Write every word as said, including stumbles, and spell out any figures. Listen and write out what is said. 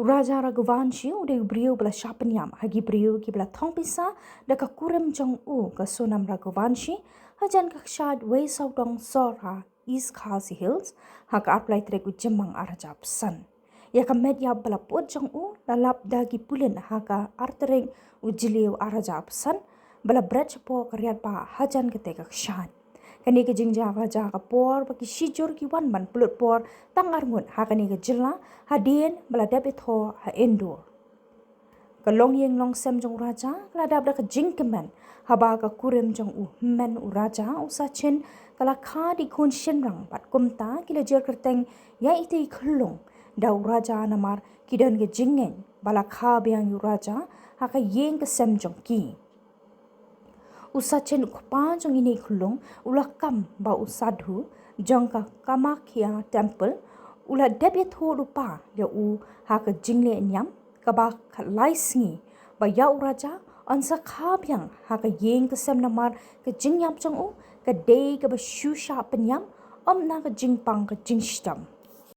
U Raja Raghuvanshi u dei u briew ba la shah pynïap ha ki briew kiba la thong pisa da ka kurim jong u ka Sonam Raghuvanshi hajan ka kshaid wei sawdong sor ha East Khasi Hills ha ka arphew lai tarik u Jymmang ar hajar arphew san. Ïa ka met ïap ba la put jong u la lap da ki pulit ha ka ar tarik u Jylliew ar hajar arphew san ba la bret shapoh ka riat ba hajan kata ka kshaid. Kane ka jingjia ka la jia ha ka por ba ki shijur ki wan ban pynlut por tang arngut ha kane ka jylla hadien ba la dep ïathoh ha Indore. Ka longïing longsem jong u Raja ka la dap da ka jingkmen haba ka kurim jong u hynmen u Raja u Sachin ka la kha da ki khun shynrang bad kumta ki la jer kyrteng ïa ita i khyllung da u Raja namar ki don ka jingngeit ba la kha biang ïa u Raja ha ka ïing ka sem jong ki. U Sachin u kpa jong ine i khyllung u la kam ba u sadhu jong ka Kamakhya Temple u la dep ïathuh lypa ïa u ha ka jingleh niam kaba khatlai sngi ba ïa u Raja yn sa kha biang ha ka ïing ka sem namar ka jingïap jong u ka dei kaba shu shah pynïap, ym na ka jingpang ka jingshitom.